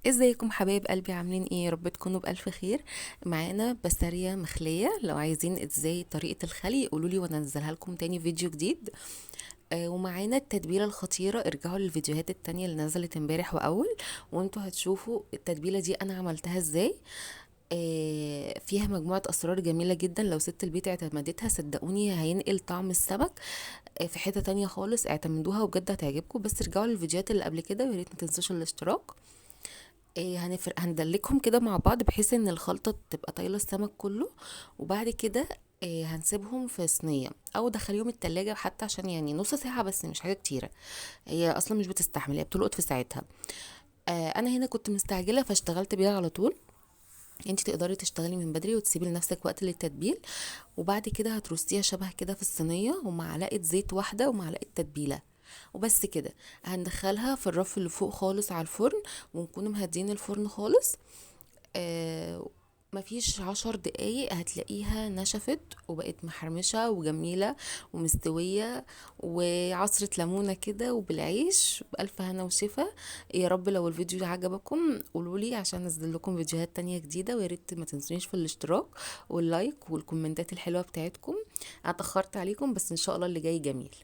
ازيكم حبايب قلبي، عاملين ايه؟ يا رب تكونوا بالف خير. معانا بسارية مخلية، لو عايزين ازاي طريقة الخلي قولولي وانا انزلها لكم تاني فيديو جديد. ومعانا التتبيلة الخطيرة، ارجعوا للفيديوهات التانية اللي نزلت امبارح واول وانتوا هتشوفوا التتبيلة دي انا عملتها ازاي. فيها مجموعة اسرار جميلة جدا، لو ست البيت اعتمدتها صدقوني هينقل طعم السمك في حتة تانية خالص. اعتمدوها وبجد هتعجبكم، بس ارجعوا للفيديوهات اللي قبل كده، ويا ريت ما تنسوش الاشتراك. هندلكهم كده مع بعض بحيث ان الخلطة تبقى طايلة السمك كله، وبعد كده هنسيبهم في صينية او دخليهم التلاجة حتى، عشان نص ساعة بس، مش حاجة كتيرة، هي اصلا مش بتستحمل، هي بتلقط في ساعتها. انا هنا كنت مستعجلة فاشتغلت بيها على طول. انت تقدري تشتغلي من بدري وتسيبي لنفسك وقت للتتبيل، وبعد كده هترصيها شبه كده في الصينية، ومعلقة زيت واحدة ومعلقة تتبيلة وبس كده. هندخلها في الرف اللي فوق خالص على الفرن، ونكون مهديين الفرن خالص. مفيش 10 دقايق هتلاقيها نشفت وبقت محرمشة وجميلة ومستوية، وعصرة ليمونة كده وبالعيش، بألف هنا وشفا يا رب. لو الفيديو عجبكم قولولي عشان انزل لكم فيديوهات تانية جديدة، ويا ريت ما تنسونيش في الاشتراك واللايك والكومنتات الحلوة بتاعتكم. انا اتأخرت عليكم بس ان شاء الله اللي جاي جميل.